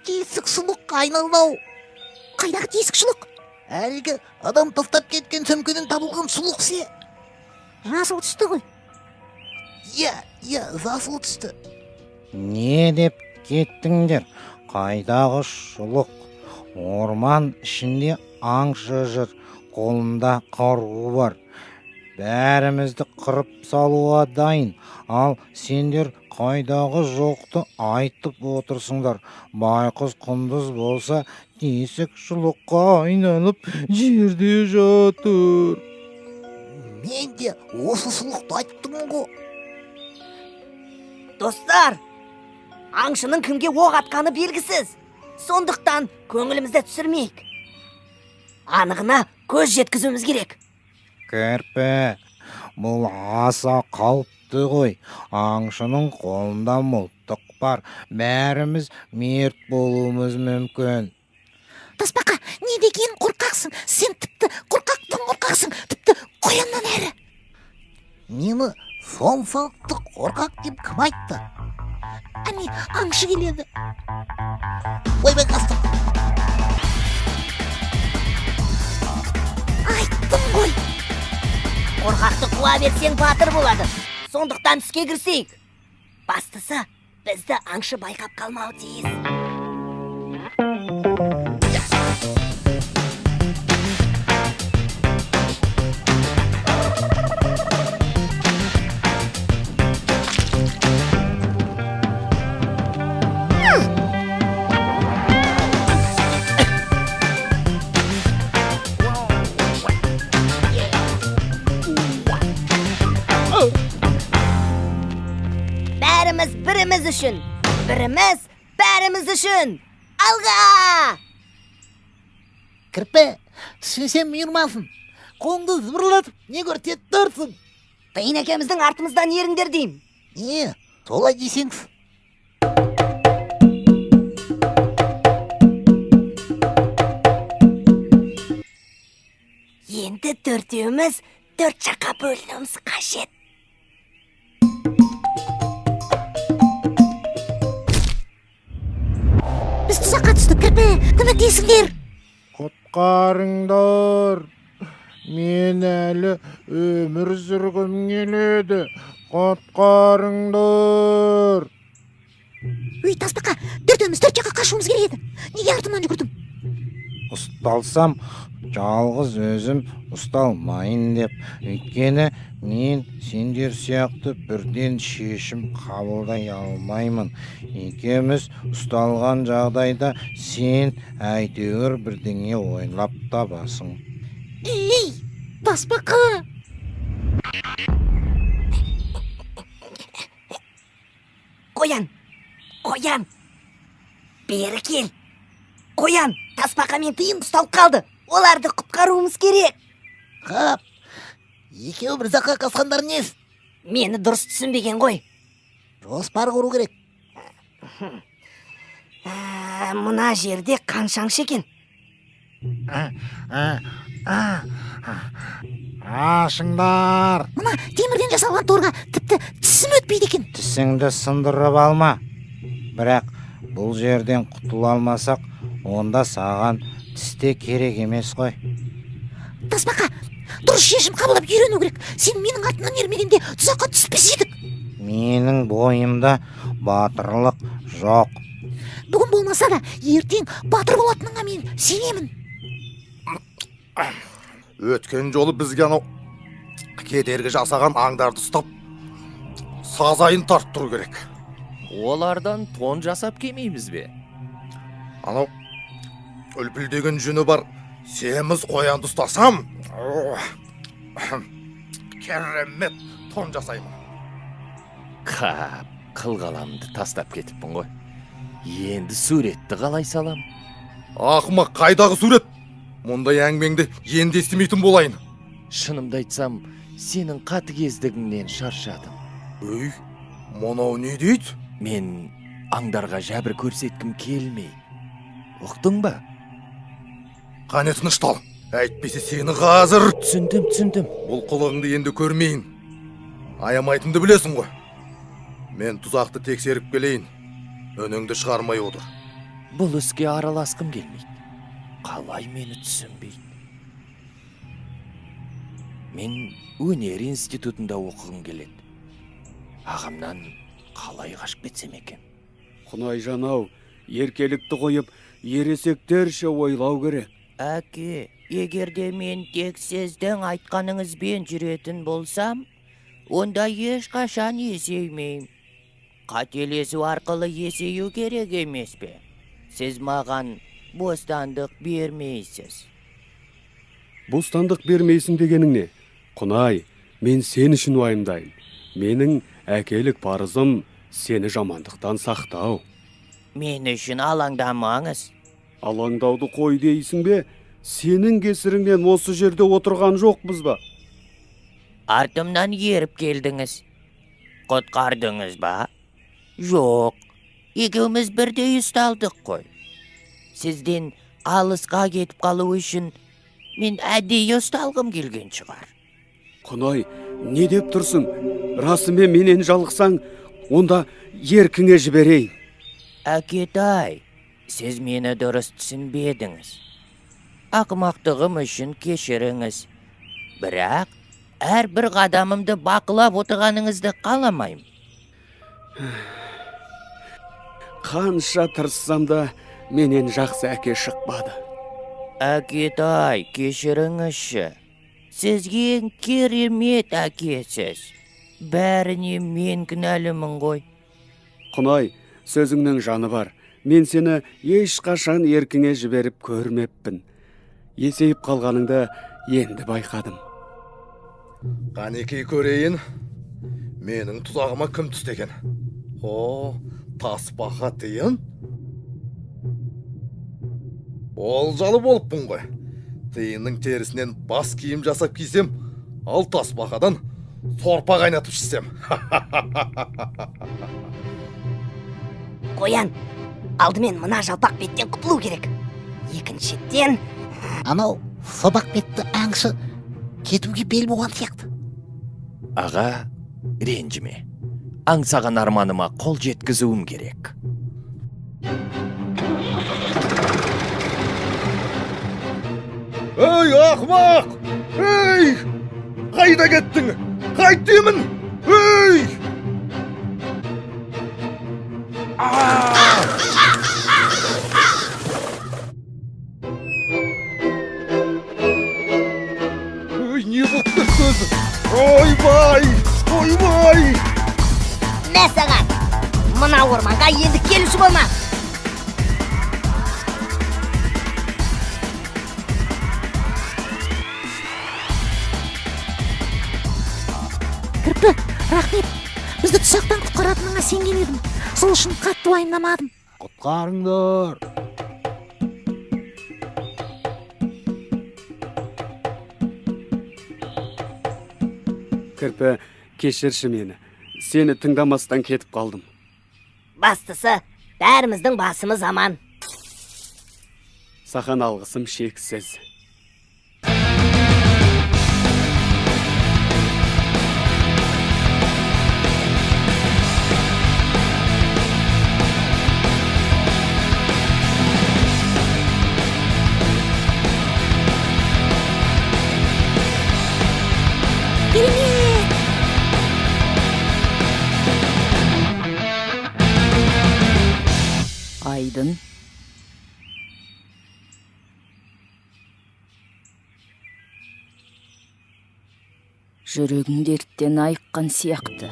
Тесік сұлыққа айналды-ау. Қайдағы тесік шұлық? Әлгі адам тастап кеткен сөмкеден табылған сұлық ше. Жасыл түсті ғой. Иә, иә, жасыл түсті. Не деп кеттіңдер? Қайдағы шұлық? Орман ішінде аңшы жүр, қолында қаруы бар. Бәрімізді қырып салуға дайын. Ал сендер қайдағы жоқты айтып отырсыңдар. Байқұс құндыз болса, тесік шұлыққа айналып жерде жатыр. Мен де осы сұлықты айтып тұрмын ғой. Достар, аңшының кімге оқ атқаны белгісіз. Сондықтан көңілімізді түсірмейік. Анығына көз жеткізуіміз керек. Кірпі, бұл аса қауіпті ғой. Аңшының қолында мылтық бар. Бәріміз мерт болуымыз мүмкін. Тасбақа, не деген қорқақсың? Сен тіпті қорқақтың қорқақсың, тіпті қояннан әрі. Мені соншалықты қорқақ деп кім айтты? Әне, аңшы келеді. Ойбай, қастық. Айттым ғой. Қорқақты қуа берсең, батыр болады. Сондықтан іске кірісейік. Бастысы, бізді аңшы байқап қалмауы тиіс. Бәріміз біріміз үшін, біріміз бәріміз үшін. Алға! Кірпі, түсінсем бұйырмасын. Қолыңды зыбырлатып, не көрсетіп тұрсың? Тиын әкеміздің артымыздан еріңдер деймін. Не, солай десеңіз. Енді төртеуміз төрт жаққа бөлінуіміз қажет. Біз тұзаққа түстік, кірпі, көмектесіңдер. Құтқарыңдар! Мен әлі өмір сүргім келеді. Құтқарыңдар! Өй, тасбақа, төртеуміз төрт жаққа қашуымыз керек еді. Неге артымнан жүгірдің? Ұсталсам, жалғыз өзім ұсталмайын деп. Өйткені мен сендер сияқты бірден шешім қабылдай алмаймын. Екеуміз ұсталған жағдайда сен әйтеуір бірдеңе ойлап табасың. Ей, тасбақа! Қоян, қоян, бері кел. Қоян, тасбақа мен тиын ұсталып қалды. Оларды құтқаруымыз керек. Қап, екеуі бір жаққа қасқандар несі? Мені дұрыс түсінбеген ғой. Жоспар құру керек. Мына жерде қанша аңшы екен? Ашыңдар! Мына темірден жасалған торға тіпті тісім өтпейді екен. Тісіңді сындырып алма. Бірақ бұл жерден құтыла алмасақ, онда саған тіс те керек емес қой. Тасбақа, дұрыс шешім қабылдап үйрену керек. Сен менің артымнан ермегенде тұзаққа түспес едік. Менің бойымда батырлық жоқ. Бүгін болмаса да ертең батыр болатыныңа мен сенемін. Өткен жолы бізге анау кедергі жасаған аңдарды ұстап, сазайын тарттыру керек. Олардан тон жасап кимейміз бе? Анау үлпілдеген жүні бар семіз қоянды ұстасам, керемет тон жасаймын. Қап, қыл қаламды тастап кетіппін ғой. Енді суретті қалай салам? Ақымақ, қайдағы сурет? Мұндай әңгімеңді енді естімейтін болайын. Шынымды айтсам, сенің қатыгездігіңнен шаршадым. Өй, мынау не дейді? Мен аңдарға жәбір көрсеткім келмейді. Ұқтың ба? Қане, тыныштал. Әйтпесе сені қазір... Түсіндім, түсіндім. Бұл қылығыңды енді көрмейін. Аямайтынды білесің ғой. Мен тұзақты тексеріп келейін. Үніңді шығармай отыр. Бұл іске араласқым келмейді. Қалай мені түсінбейді? Мен өнер институтында оқығым келеді. Ағамнан қалай қашып кетсем екен? Құнайжан ау, еркелікті қойып, ересектерше ойлау керек. Әке, егер де мен тек сіздің айтқаныңызбен жүретін болсам, онда ешқашан есеймеймін. Қателесу арқылы есею керек емес пе? Сіз маған бостандық бермейсіз. Бостандық бермейсің дегенің не? Құнай, мен сен үшін уайымдаймын. Менің әкелік парызым сені жамандықтан сақтау. Мен үшін алаңдамаңыз. Алаңдауды қой дейсің бе? Сенің кесіріңнен осы жерде отырған жоқпыз ба? Артымнан еріп келдіңіз. Құтқардыңыз ба? Жоқ. Екеуміз бірдей ұсталдық қой. Сізден алысқа кетіп қалу үшін мен әдейі ұсталғым келген шығар. Құнай, не деп тұрсың? Расымен менен жалықсаң, онда еркіңе жіберейін. Әкетай, сіз мені дұрыс түсінбедіңіз. Ақымақтығым үшін кешіріңіз. Бірақ әрбір қадамымды бақылап отырғаныңызды қаламаймын. Қанша тырыссам да менен жақсы әке шықпады. Әкетай, кешіріңізші. Сіз ең керемет әкесіз. Бәріне мен кінәлімін ғой. Құнай, сөзіңнің жаны бар. Мен сені ешқашан еркіңе жіберіп көрмеппін. Есейіп қалғаныңды енді байқадым. Қанекей, көрейін, менің тұзағыма кім түсті екен? О, тасбақа Тиын. Олжалы болыппын ғой. Тиынның терісінен бас киім жасап кисем, ал тасбақадан сорпа қайнатып ішсем. Қоян, алдымен мына жалпақ беттен құтылу керек. Екіншіден, Анау собақ бетті аңшы кетуге бел буған сияқты. Аға, ренжіме. Аңсаған арманыма қол жеткізуім керек. Ей, ақымақ! Ей! Қайда кеттің? Қайт деймін! Ей! Ей, не болып кетті өзі? Ойбай! Ойбай! Мә саған! Мына орманға енді келуші болма! Кірпі, рахмет. Бізді тұзақтан құтқаратыныңа сенген едім. Сол үшін қатты уайымдамадым. Құтқарыңдар! Кірпі, кешірші мені. Сені тыңдамастан кетіп қалдым. Бастысы, бәріміздің басымыз аман. Саған алғысым шексіз. Керемет! Айдын, жүрегің дерттен айыққан сияқты.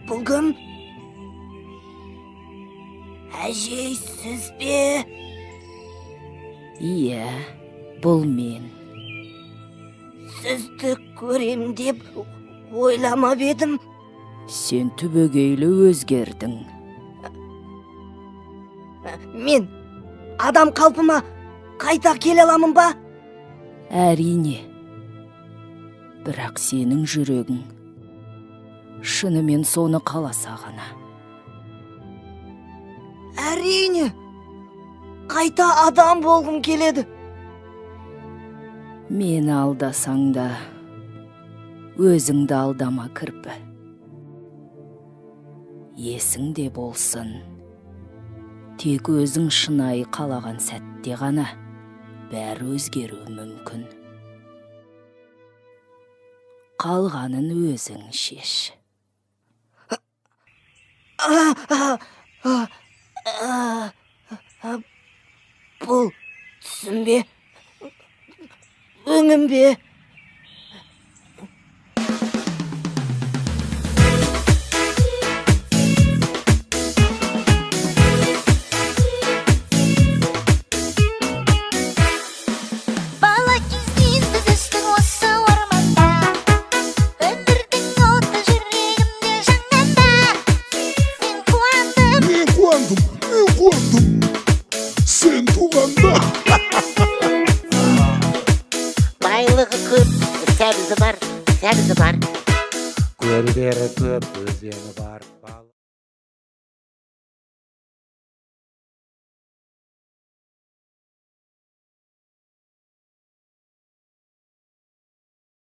Бұл кім? Әжей, сіз бе? Иә, бұл мен. Сізді көрем деп ойламап едім. Сен түбегейлі өзгердің. Мен адам қалпыма қайта келе аламын ба? Әрине. Бірақ сенің жүрегің шынымен соны қаласа ғана. Әрине. Қайта адам болғым келеді. Мені алдасаң да, өзіңді алдама, кірпі. Есіңде болсын. Тек өзің шынайы қалаған сәтте ғана бәрі өзгеруі мүмкін. Қалғанын өзің шеш. Бұл түсім бе, өңім бе? Бала кезден біз өстік осы орманда. Өмірдің оты жүрегімде жанғанда. Мен қуандым. Мен қуандым, мен қуандым сен туғанда. Байлығы көп, сәбізі бар, сәбізі бар. Көлдері көп, өзені бар.